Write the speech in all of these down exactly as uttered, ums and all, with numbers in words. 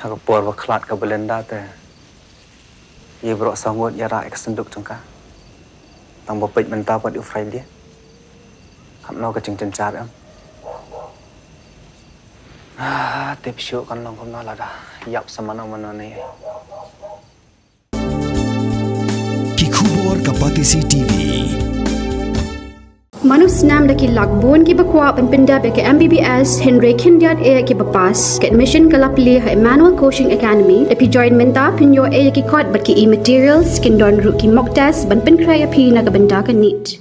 Ha ka por ba khlad ka Belinda te, ïa baroh saw ngut ïa rah ïa ka synduk jong ka. Tang ba peit mynta pat u Friday. Katno ka jingjynjar em. Ah, tip shuh kan long kumno lada ïap sa mano mano ne. Ki khubor ka Batesi T V. Mano snam da ki lak bun kiba kwah ban pyndep ïa ka M B B S hynrei khyndiat eh kiba pass. Ka admission ka la plie ha Emmanuel Coaching Academy. Da phi join mynta phin ïoh eh ïa ki kot bad ki e-materials, kin don ruh ki mock test ban pynkhreh ïa phi na ka bynta ka NEET.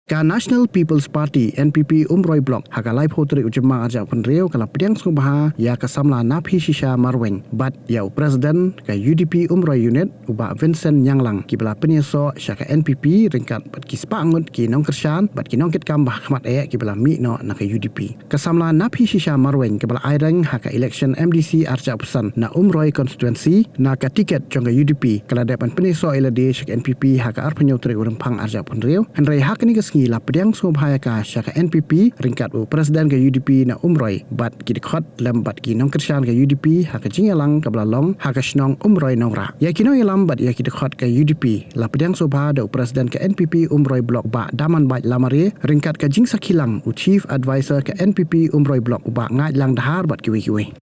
Ka National People's Party, N P P, Umroi Block, ha ka laiphew tarik u Jymmang arhajar arphew hynriew ka la pdiang sngewbha ïa ka samla Naphishisha Marwein bad ïa u President ka U D P Umroi Unit, u Bah Vincent Nyanglang, kiba la pynïasoh sha ka N P P ryngkat bad ki spah ngut ki nongkyrshan bad ki nongkitkam ba ha khmat eh kiba la mih noh na ka U D P. Ka samla Naphishisha Marwein kaba la aireng ha ka election M D C arhajar arphew san na Umroi constituency na ka tiket jong ka U D P, ka la dep ban pynïasoh ïa lade sha ka N P P ha ka arphew hynñiew tarik u Rymphang arhajar arphew hynriew. Hynrei ha kane ka sngi la pdiang sngewbha ïa ka sha ka N P P ryngkat u President ka U D P na Umroi bad ki dkhot lem bad ki nongkyrshan ka U D P ha ka jingïalang kaba la long ha ka shnong Umroi Nongrah. Ïa ki nongïalam bad ïa ki dkhot ka U D P la pdiang sngewbha da u President ka N P P Umroi Block Bah Damanbait Lamare ryngkat ka jingsakhi lang u Chief Advisor ka N P P Umroi Block u Bah Ngaitlang Dhar bad kiwei kiwei.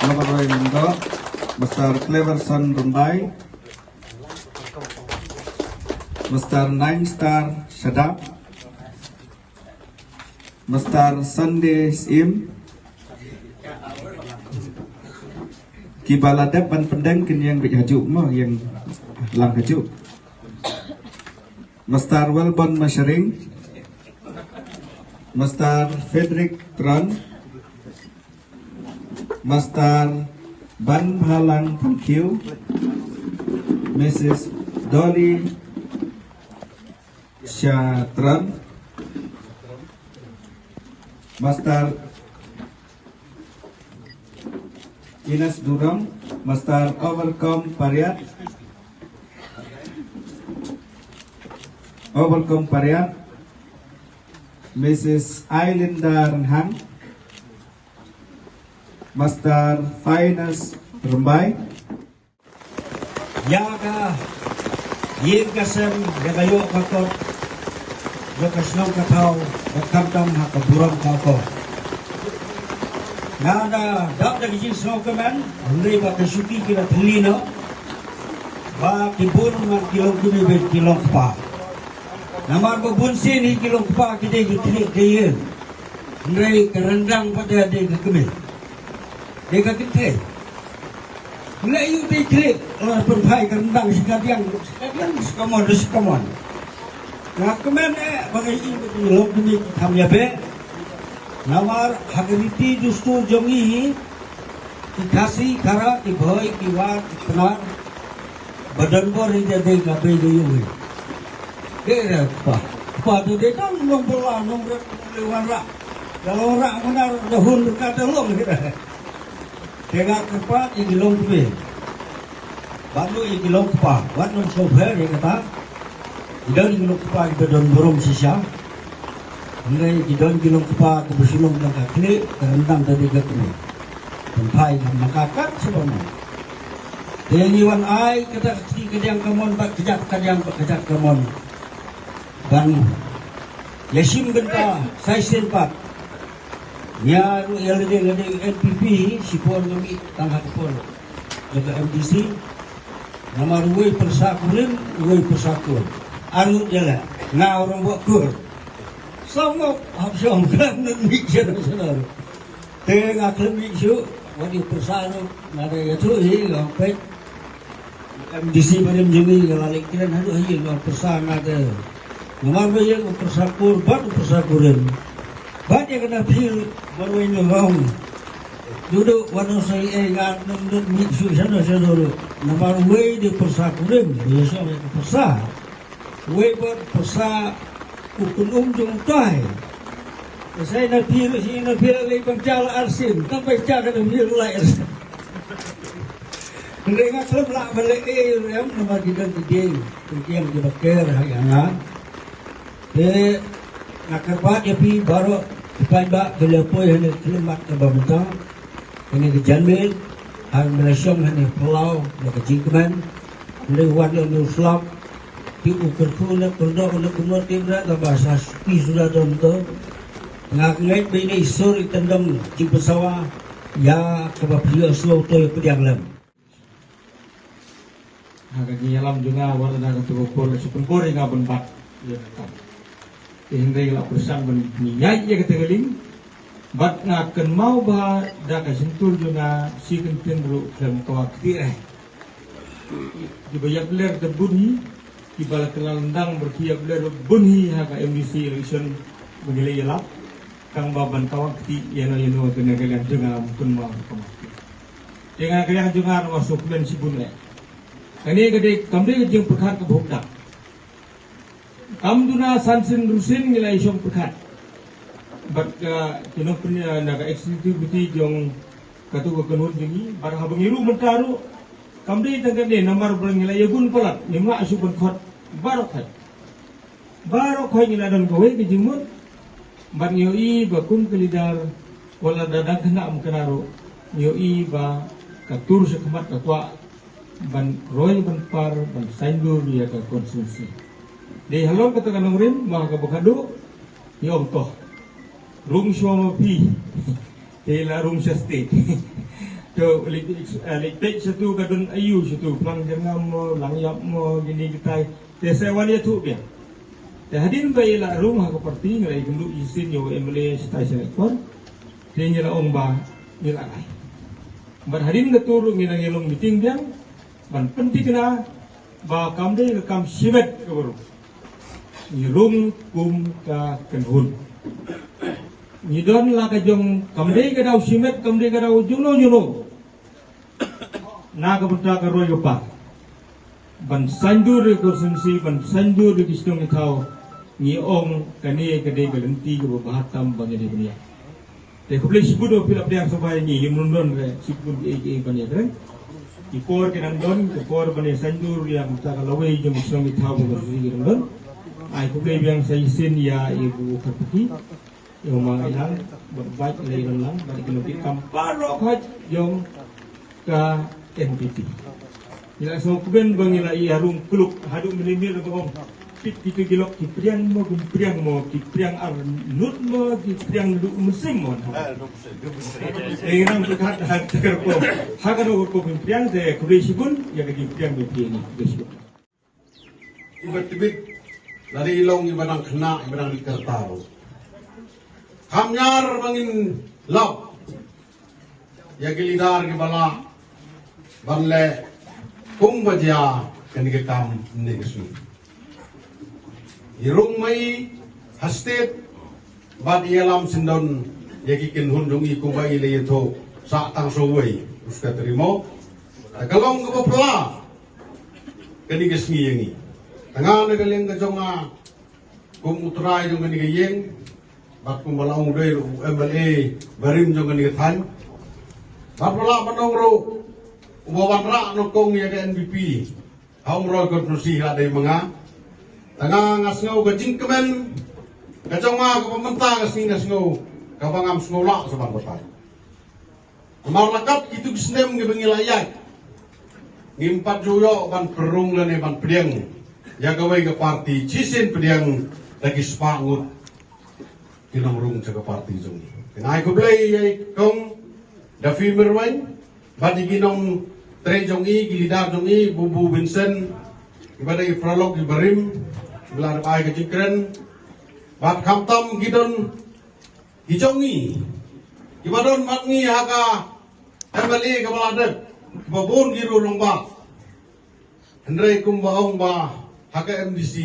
Naba roi mynta, Mister Cleverson Rymbai, Mister Nine Star Shadap, Mister Sunday Syiem, kiba la dep ban pyndeng kin ïeng beit hajuh mo, ïeng lang hajuh. Mister Welbon Mashering, Mister Frederick Tran, Mister Banbhalang Thangkhiew, Missus Dolly Shatran, Mister Ines Durong, Mister Overcome Pariat, Overcome Pariat, Missus Ailinda Renhang, Mister Finest Rymbai. Ïa ka ïing ka sem, ïa ka ïoh ka kot, ïa ka shnong ka thaw, ka khamtam ha ka burom ka akor. Nga da dap da ka jingsngewkmen, hynrei ba ka shuki ki la thylli noh, ba ki bun man ki longkmie bad ki longkpa. Namar ba bun sien hi ki longkpa ki dei ki khlieh ka ïing. Hynrei ka ryndang pat dei ka kmie. Dei ka kynthei. Leh ïa u dei khlieh, la pynphai ka ryndang shi kadiang, shi kadiang, shi kamon, shi kamon. Nga kmen eh ba ngi ïohi ba ki longkmie ki kham ïa beh. Namar ha ka riti dustur jong ngi hi, ki Khasi, Khara, ki Bhoi, ki War, ki Pnar, ba don bor hi da dei ka bei da ïohi. Dei re kpa. Kpa te dei tang nongbylla, nongret, nonglewan rah. Ka long rah mano da hun ka da long hi da. Te nga kyrpad ïa ki longkmie. Bad ruh ïa ki longkpa, wat nang sngewpher ïa kata. Ki don ki longkpa kiba don burom shisha. Hynrei ki don ki longkpa kiba shu long tang ka khlieh, ka ryndang da dei ka kmie. Pynphai ka ma ka kat sha ba mon. Te ngi wan ai kata ka kti kadiang kamon bad kjat kadiang bad kjat kamon. Ban ïa shim bynta sa shisien pat. Ïa ruh ïa lade lade N P P, shipor nga mih tang ha ka por jong ka M D C. Namar uwei pyrsa kurim, uwei pyrsa kur. Arngut ïa leh, nga u rangbah kur. Song mok hap shong khlem mih shano shano. Te nga khlem mih shuh, wat ïa pyrsa ruh nga da ïathuh hi, nga ong peit. M D C barim jong ngi ka la leh kren haduh ha ïing, nga pyrsa nga te. Namar ba ïa u pyrsa kur bad u pyrsa kurim. Bad ïa ka Naphil Marwein Nyngkong. Duh duh wat nang sa ïa nga nym nym mih shuh shano shano ruh. Namar uwei dei pyrsa kurim, ïa shong ïa ka pyrsa. Uwei bad pyrsa u kynum jong u tai. Sa ïa Naphil, sa ïa Naphil lei ban jia la arsien, tang bai jia ka Naphil la arsien. Hynrei nga khlem lah ban leh ei ruh em namar ki don ki dieng, ki dieng kiba ker ha ïa nga. Te nga kyrpad ïa phi baroh Paidbah ki la poi ha kane ka khyllipmat kaba mynta, ha kane ka janmiet, ha kaba la shong ha kane ka phyllaw na ka jingkmen, hynrei wat ïa u slap, te u kyrkhu na kyrdoh na kumno te bra kaba sa spi suda don to. Nga ngeit ba ïa i sur i tendang jingpynsawa ïa kaba phi ïohsngew to ïa pdiang lem. Ha ka jingïalam jong nga wat la da kata ka por la shu pynbor ïa nga ban bat ïa ka kam. Te hynrei la pyrshang ban ïaid ïa kata ka lieng. Bad nga kynmaw ba da ka shyntur jong nga shi kyntien ruh khlem ka wa kti eh. Kiba ïapler da bun hi, kiba la kylla lyndang bad ki ïapler da bun hi ha ka M D C election ba ngi la ïalap. Tang ba ban ka wa kti ïano ïano kane ka liang jong nga kynmaw ka wa kti. Te nga ka liang jong nga ruh nga sngewkmen shibun eh. Kane ka dei kam dei ka jingpyrkhat kaba hok dak. Kam duna san sien ruh sien ngi la ïashong pyrkhat. Bad ka ki nongpyn na ka executive committee jong katu ka kynhun jong ngi bad haba ngi ruh mynta ruh kam dei tang kane namar ba ngi la ïagun palat ngim lah shuh ban khot baroh khoit. Baroh khoit ngi la don kawei ka jingmut bad ngi ïohi ba kum ka leader wat la da dang khynnah ym khynnah ruh ngi ïohi ba ka tur sha khmat ka kwah ban roi ban par ban saiñdur ïa ka constituency. Dei halor kata ka nongrim ma kaba khadduh ngi ong to rung shuwa ma phi. Te la rung sha state. To leit, eh, leit peit shatu ka don aiu shatu Plang Jyrngam mo, Langïap mo, kine kitai. Te sa wan ïathuh biang. Te hadien ba i la rung ha ka party ngi la ïakynduh shisien ïa u M L A shatai sha Nongpoh. Te ngi la ong ba ngi la rai. Bad hadien katu ruh ngi dang ïalong meeting biang ban pynthikna ba kam dei ka kam shimet kaba rung. Ngi rung kum ka kynhun. Ngi don la ka jong kam dei ka daw shimet kam dei ka daw juno juno. Na ka bynta ka roi ka par ban saiñdur ïa ka constituency ban saiñdur ïa ki shnong ki thaw. Ngi ong kane ka dei ka lynti kaba bha tam ba ngi dei ban ïa. Te khublei shibun ïa phi la pdiang sngewbha ïa ngi, ïa mrun don re shibun ïa ïa ban ïa kren. Ki por ki nang don, ki por ban ïa saiñdur ïa ka bynta ka lawei jong ka shnong ka thaw ba ka suri ki nang don. Ai khublei biang sa shisien ïa ïa bu khatpaki. Ïa u ma ngi lang, bad bad lei don lang, bad ki long ki kam baroh khoit jong ka N P P. Ngi la sngewkmen ba ngi la ïa rung kluk haduh mynne mynne ba ong. Pit kita ki lok ki priang mo, ki priang mo, ki priang ar nut mo, ki priang du mynsiem mo. Eh, ngi nang pyrkhat ha ka rukom. Ha ka rukom ki priang te khublei shibun ïa ka jingpriang ïa phi ni. Khublei shibun. Iba tbit lane i long iba nang khynnah iba nang dih ka rta ruh. Kham ñiar ba ngin lap ïa ki leader kiba lah ban leh kumba jia kane ka kam ne ka sngi. I rung ma i ha state bad i ïalam syndon ïa ki kynhun jong i kumba i la ïathuh sah tang sawei u secretary mo. Ka long kaba pla kane ka sngi ïa ngi. Tang na ka liang ka jong nga kum u trai jong kane ka ïing bad kumba la ong u dei u M L A barim jong kane ka thaiñ. Bad ba la ban ong ruh uba wanrah nyngkong ïa ka N P P ha Umroi constituency la dei ma nga. Tang nga sngew ka jingkmen ka jong nga kaba mynta ka sngi nga sngew kaba ngam sngew lah sa ban batai. Namar la kat kitu ki snem kiba ngi la ïaid ngim pat ju ïoh ban pynrung lane ban pdiang ïa kawei ka party shisien pdiang da ki spah ngut ki nongrung sha ka party jong ngi. Te nga ai khublei ïa i kong Daffy Myrwin bad ïa ki nongtrei jong i ki leader jong i Bubu Vincent kiba dei i paralok kiba rim kiba la dep ai ka jingkren bad khamtam ki don ki jong ngi kiba don bad ngi ha ka M L A kaba la dep kiba bun ki ruh rangbah. Hynrei kumba ong ba ha ka M D C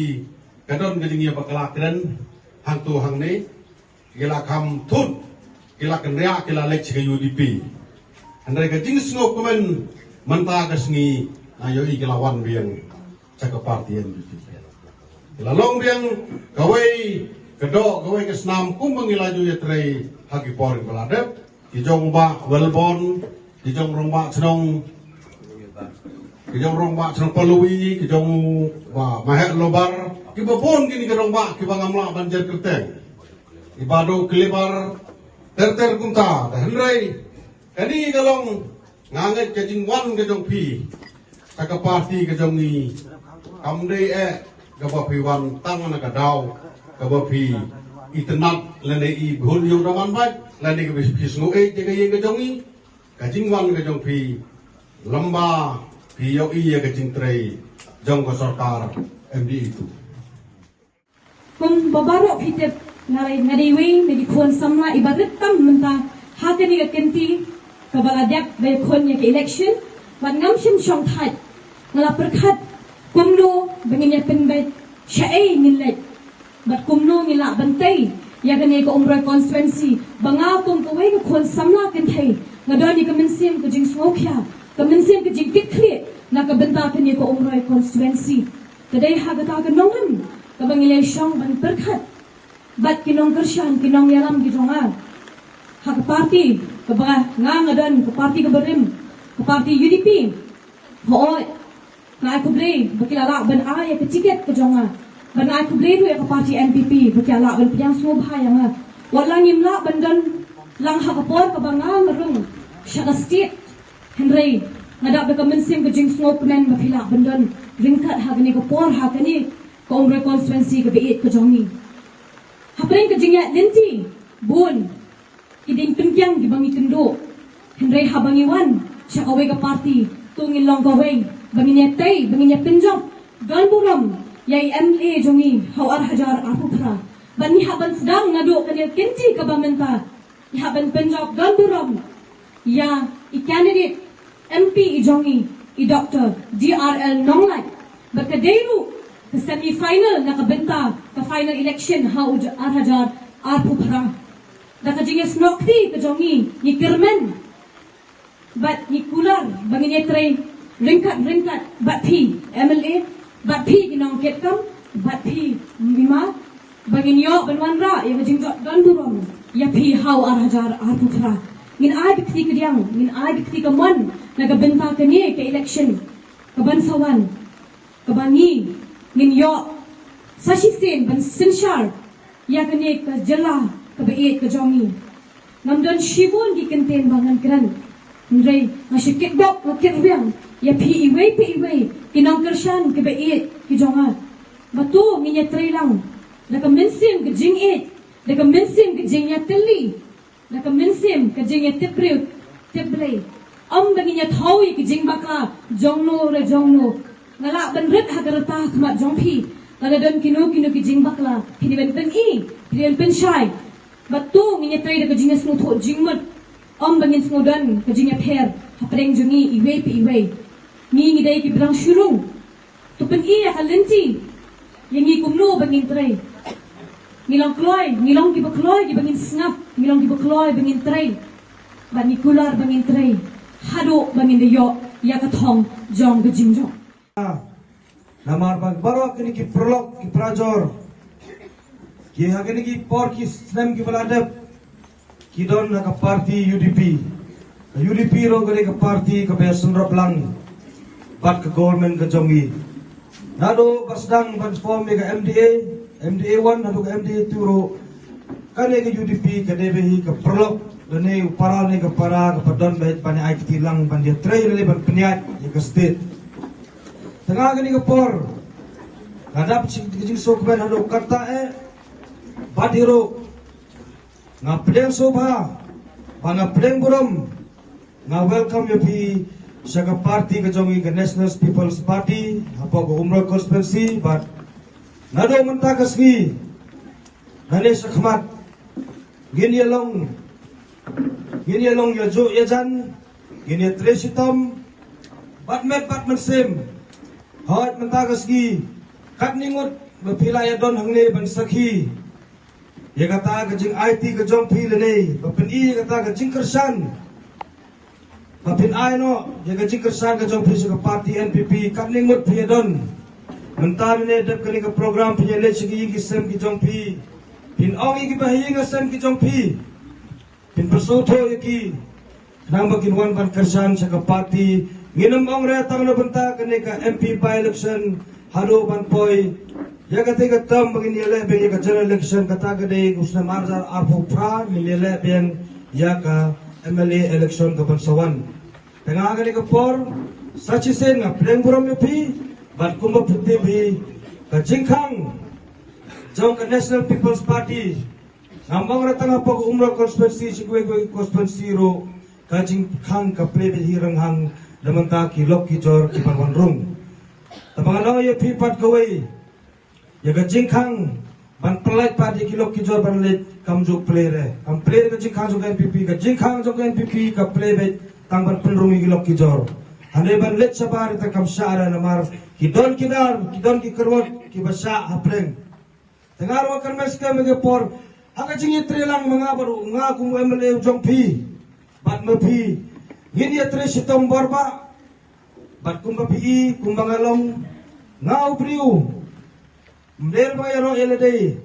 ka don ka jingïabakla kren hangto hangne ki la kham thut ki la kynriah ki la leit sha ka U D P. Hynrei ka jingsngewkmen mynta ka sngi nga ïohi ki la wan biang sha ka party N P P. Ki la long biang kawei ka doh kawei ka snam kumba ngi la ju ïatrei ha ki por kiba la dep. Ki jong Bah Wellborn, ki jong Rangbah Chnong, ki jong Rangbah Chnong Palawi, ki jong Bah Mahek Lobar, kiba bun kine ki rangbah kiba ngam lah ban jer kyrteng. Iba dei khyllipar ter ter kumta, te hynrei kane ka long, nga ngeit ka jingwan ka jong phi sha ka party ka jong ngi kam dei eh kaba phi wan tang na ka daw kaba phi itynnad lane i bun ïa u daman bad lane kaba phi sngew eh ïa ka ïing ka jong ngi. Ka jingwan ka jong phi lamba phi ïohi ïa ka jingtrei jong ka sorkar M D A two. Kumba baroh phi tip, nga dei, nga dei iwei na ki khun samla iba rit tam mynta ha kane ka kynti kaba la dep ba ïakhun ïa ka election, bad ngam shym shong thait. Nga la pyrkhat kumno ba ngin ïa pynbeit, shaei ngin leit, bad kumno ngin lah ban tei ïa kane ka Umroi constituency, ba nga kum kawei ka khun samla kynthei nga don ïa ka mynsiem ka jingsngewkhia, ka mynsiem ka jingkitkhlieh na ka bynta kane ka Umroi constituency. Ka dei ha kata ka nongrim kaba ngi la shong ban pyrkhat bad ki nongkyrshan, ki nongïalam ki jong nga ha ka party kaba nga, nga don, ka party kaba rim, ka party U D P. Hooid, nga ai khublei ba ki la lah ban ai ïa ka tiket ka jong nga, bad nga ai khublei ruh ïa ka party N P P ba ki la lah ban pdiang sngewbha ïa nga. Wat la ngim lah ban don lang ha ka por kaba nga, nga rung sha ka state, hynrei nga dap da ka mynsiem ka jingsngewkmen ba phi lah ban don ryngkat ha kane ka por, ha kane ka Umroi constituency kaba ïeit ka jong ngi. Hapdeng ka jingïaid lynti, bun ki dieng pynkiang kiba ngi kynduh, hynrei haba ngi wan sha kawei ka party, to ngin long kawei ba ngin ïa tei, ba ngin ïa pynjop don burom ïa i M L A jong ngi ha u ar hajar arphew phra. Bad ngi hap ban sdang naduh kane ka kynti kaba mynta, ngi hap ban pynjop don burom ïa i candidate M P i jong ngi, i Doctor D R L Nonglait. Bad ka dei ruh ka semi final na ka bynta ka final election ha u ar hajar arphew phra. Da ka jingïasnoh kti ka jong ngi, ngi kyrmen bad ngi kular ba ngin ïatrei ryngkat ryngkat bad phi M L A, bad phi ki nongkitkam, bad phi M L A, ba ngin ïoh ban wanrah ïa ka jingjop don burom ïa phi ha u ar hajar arphew phra. Ngin ai ka kti kadiang, ngin ai ka kti kamon na ka bynta kane ka election kaban sa wan, kaba ngi ngin ïoh sa shisien ban synshar ïa kane ka jylla kaba ïeit ka jong ngi. Ngam don shibun ki kyntien ba ngan kren, hynrei nga shu kitbok, nga kitrwiang ïa phi iwei pa iwei ki nongkyrshan kiba ïeit ki jong nga, ba to ngin ïatrei lang da ka mynsiem ka jingïeit, da ka mynsiem ka jingïatylli, da ka mynsiem ka jingïatipbriew tipblei. Ym ba ngin ïathaw ïa ki jingbakla jongno re jongno. Nga lah ban rit ha ka rta ha khmat jong phi, lada don kino kino ki jingbakla, phi dei ban pyni, phi dei ban pynshai. Bad to ngin ïatrei da ka jingïasngewthuh jingmut, ym ba ngin sngew don ka jingïapher hapdeng jong ngi iwei pa iwei. Ngi, ngi dei ki brang shurung. To pyni ïa ka lynti ïa ngi kumno ba ngin trei. Ngi long kloi, ngi long kiba kloi kiba ngin sngap, ngi long kiba kloi ba ngin trei, bad ngi kular ba ngin trei haduh ba ngin da ïoh ïa ka thong jong ka jingjop. Namar ba baroh kine ki paralok, ki parajor, ki ha kine ki por, ki snem kiba la dep, ki don ha ka party U D P. Ka U D P ruh ka dei ka party kaba ïasynrop lang bad ka government ka jong ngi. Naduh ba sdang ban form ïa ka M D A, M D A one, naduh ka M D A two ruh, kane ka U D P ka dei ba hi ka paralok lane u para lane ka para kaba don ba ban ai kti lang ban ïatrei lane ban pynïaid ïa ka state. Tang ha kane ka por, nga dap ka jingsngewkmen haduh katta eh, bad hi ruh nga pdiang sngewbha, ba nga pdiang burom, nga welcome ïa phi sha ka party ka jong ngi, ka National People's Party, hapoh ka Umroi constituency. Bad naduh mynta ka sngi, nangne shakhmat, ngin ïa long, ngin ïa long ïajuh ïajan, ngin ïatrei shitom bad met bad mynsiem. Hooid, mynta ka sngi, katne ngut ba phi la ïadon hangne ban sakhi ïa kata ka jingaiti ka jong phi lane ba pyni ïa kata ka jingkyrshan, ba phin ai noh ïa ka jingkyrshan ka jong phi sha ka party N P P, katne ngut phi ïadon. Mynta mynne dep kane ka program phin ïaleit sha ki ïing ki sem ki jong phi, phin ong ïa kiba ha ïing ha sem ki jong phi, phin pynsngewthuh ïa ki, khnang ba kin wan ban kyrshan sha ka party. Ngin ym ong re tang na bynta kane ka M P by-election, haduh ban poi Ïa kata ka term ba ngin ïaleh biang ïa ka general election, kata ka dei u snem ar hajar arphew phra ngin ïaleh biang ïa ka M L A election ka ban sa wan. Te nga ha kane ka por sa shisien nga pdiang burom ïa phi, bad kumba phi tip hi, ka jingkhang jong ka National People's Party, ngam ong re tang hapoh ka Umroi constituency, shi kiwei kiwei constituency ruh ka jingkhang ka plie beit hi ranghang na bynta ki lok ki jor ki ban wan rung. Te ba ngan ong ïa phi pat kawei, ïa ka jingkhang ban pyllait pat ïa ki lok ki jor ban leit, kam ju plie re. Kam plie re ka jingkhang jong ka N P P, ka jingkhang jong ka N P P ka plie beit tang ban pynrung ïa ki lok ki jor. Hynrei ban leit shabar te kam shah re namar ki don ki dar, ki don ki kyrwat kiba shah hapdeng. Te nga ruh nga kyrmen skhem ha ka por, ha ka jingïatreilang ma nga bad ruh nga kum u M L A u jong phi bad ma phi, ngin ïatrei shitom bor bah. Bad kumba phi i, kumba nga long, nga u briew, ym dei ba nga ïaroh ïa lade,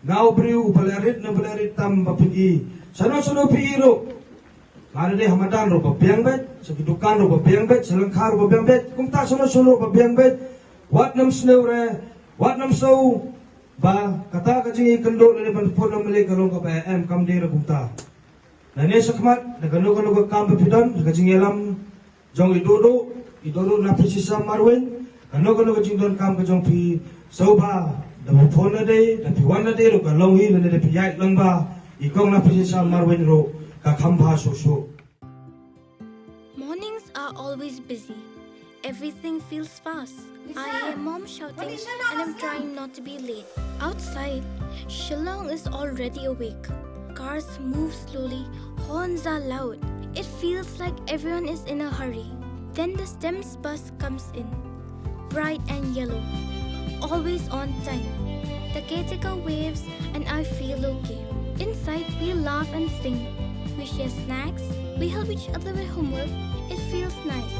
nga u briew ba leh rit ne ba leh rit tam ba phi i. Shano shano phi i ruh, lada dei ha madan ruh ba biang beit, sha ki dukan ruh ba biang beit, sha lyngkha ruh ba biang beit, kumta shano shano ruh ba biang beit. Wat nym sniew re, wat nym sniew ba kata ka jingïakynduh lane ban phone ym lei ka long kaba em, kam dei re kumta. Lane shakhmat, da kano kano ka kam ba phi don, da ka jingïalam jong i Duhduh, i Duhduh na phi shisha marweiñ, kano kano ka jingdonkam ka jong phi, sngewbha, da phi phone na dei, da phi wan na dei ruh ka long hi, lane da phi ïaid lang bha, i kong na phi shisha marweiñ ruh ka kham bha shuh shuh. Mornings are always busy. Everything feels fast. I hear mom shouting and I'm trying not to be late. Outside, Shillong is already awake. Cars move slowly, horns are loud. It feels like everyone is in a hurry. Then the STEMS bus comes in. Bright and yellow. Always on time. The caretaker waves and I feel okay. Inside, we laugh and sing. We share snacks. We help each other with homework. It feels nice.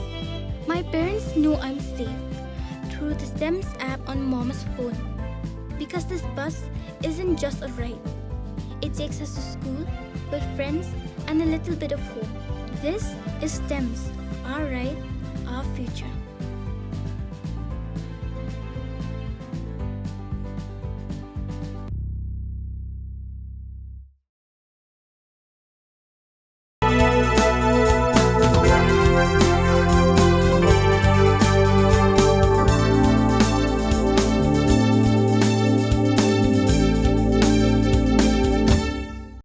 My parents know I'm safe through the STEMS app on mom's phone. Because this bus isn't just a ride, it takes us to school, with friends, and a little bit of home. This is STEMS, our ride, our future.